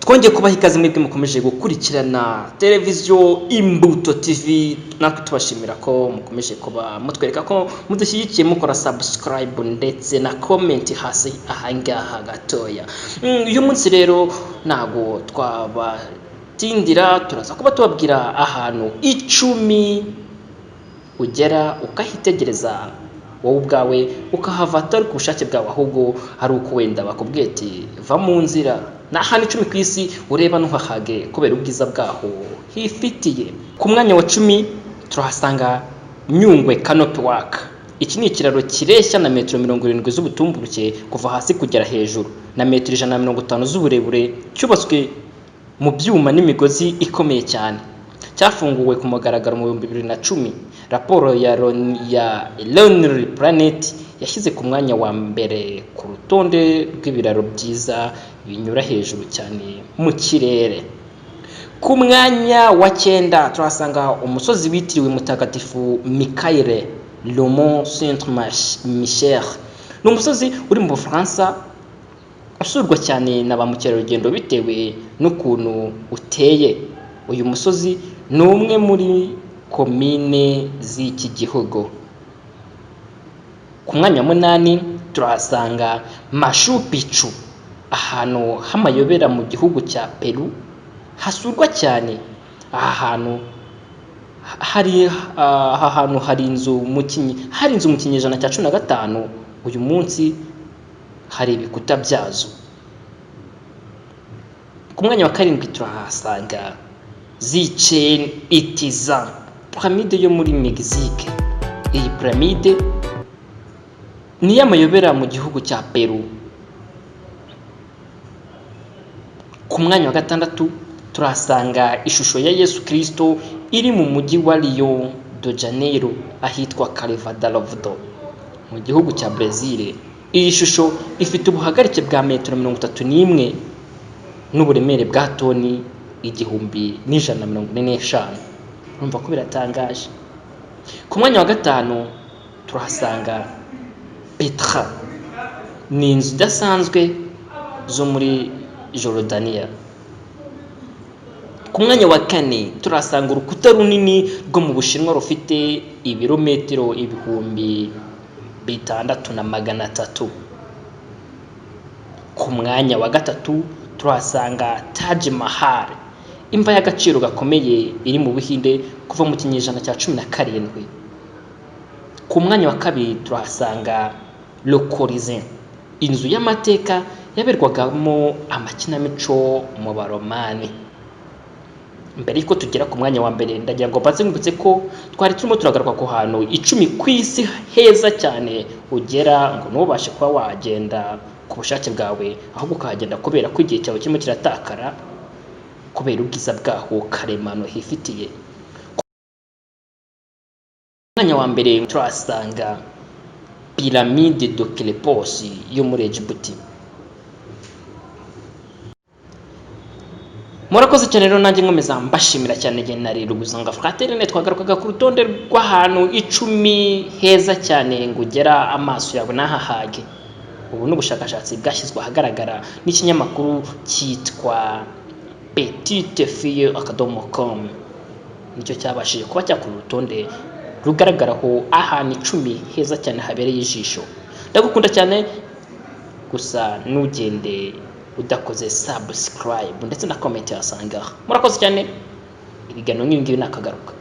Twongeye kubaha ikaze mwebwe mukomeje gukurikirana televiziyo Imbuto TV, natwe tubashimira ko mukomeje kuba mutwereka ko mudushyigikiye mukora subscribe ndetse na comment hasi ahangaha gatoya. Uyu munsi rero ntago twabatindira, turaza kuba tubabwira ahantu 10 ugera ukahitegereza wowe ubwawe ukahava atari ku bushake bwawe, ahubwo ari uko wenda bakubwiye ati va mu nzira. Ni ahantu 10 ku isi ureba ntuhahage kubera ubwiza bwaho hifitiye. Ku mwanya wa 10 turahasanga Nyungwe Canopy Walk. Iki ni ikiraro kireshya na metero 70 z'ubutumburuke kuva hasi kugera hejuru na metero 150 z'uburebure, cyubatswe mu byuma n'imigozi ikomeye cyane. Cyafunguwe ku mugaragaro mu 2010. Raporo ya Lonely Planet yashyize ku mwanya wa mbere ku rutonde rw'ibiraro byiza binyura hejuru cyane mu kirere. Ku mwanya wa 9 turahasanga umusozi witiriwe Mutagatifu Michael, Le Mont Saint Michel. Ni umusozi uri mu Bufaransa usurwa cyane na ba mukerarugendo bitewe n'ukuntu uteye. Uyu musozi ni umwe muri komine z'iki gihugu. Ku mwanya wa 8 turahasanga Machu Picchu, ahantu h'amayobera mu gihugu cya Peru hasurwa cyane. Aha hantu hari inzu mu kinyejana cya 15, uyu munsi hari ibikuta byazo. Ku mwanya wa 7 turahasanga Chichen Itza, piramide yo muri Mexique. Iyi piramide ni iy'amayobera mu gihugu cya Peru. Ku mwanya wa 6 turahasanga ishusho ya Yesu Kristo iri mu mujyi wa Rio de Janeiro ahitwa Corcovado mu gihugu cya Brazil. Iyi shusho ifite ubuhagarike bwa metero 31 n'uburemere bwa toni 1145. Urumva ko biratangaje. Ku mwanya wa 5 turahasanga Petra, ni inzu idasanzwe zo muri Jorodaniya. Ku mwanya wa 4 turahasanga urukuta runini rwo mu Bushinwa rufite ibirometero 6300. Ku mwanya wa 3 turahasanga Taj Mahal, imva y'agaciro gakomeye iri mu Buhinde kuva mu kinyejana cya 17. Ku mwanya wa 2 turahasanga Le Colisée, inzu y'amateka yaberwagamo amakinamico mu Baromani. Mbere y'uko tugera ku mwanya wa mbere, ndagira ngo mbanze nkwibutse ko twari turimo turagaruka ku hantu 10 ku isi heza cyane ugera ngo ntubashe kuba wagenda ku bushake bwawe, ahubwo ukahagenda kubera ko igihe cyawe kirimo kiratakara kubera ubwiza bwaho karemano hifitiye. Ku mwanya wa mbere turahasanga Pyramide de Khéops yo muri Egiputi. Murakoze cyane rero, nanjye nkomeza mbashimira cyane. Igihe nari Ruguzanga Fraterine, twagarukaga ku rutonde rw'ahantu 10 heza cyane ngo ugera amaso yawe ntahahage. Ubu ni ubushakashatsi bwashyizwe ahagaragara n'ikinyamakuru cyitwa Petite Fille akadomo com, nicyo cyabashije kuba cyakora urutonde rugaragaraho ahantu 10 heza cyane habereye ijisho. Ndagukunda cyane, gusa ntugende udakoze subscribe ndetse na comment wasangaho. Murakoze cyane, ibiganiro nk'ibi ngibi nakagaruka.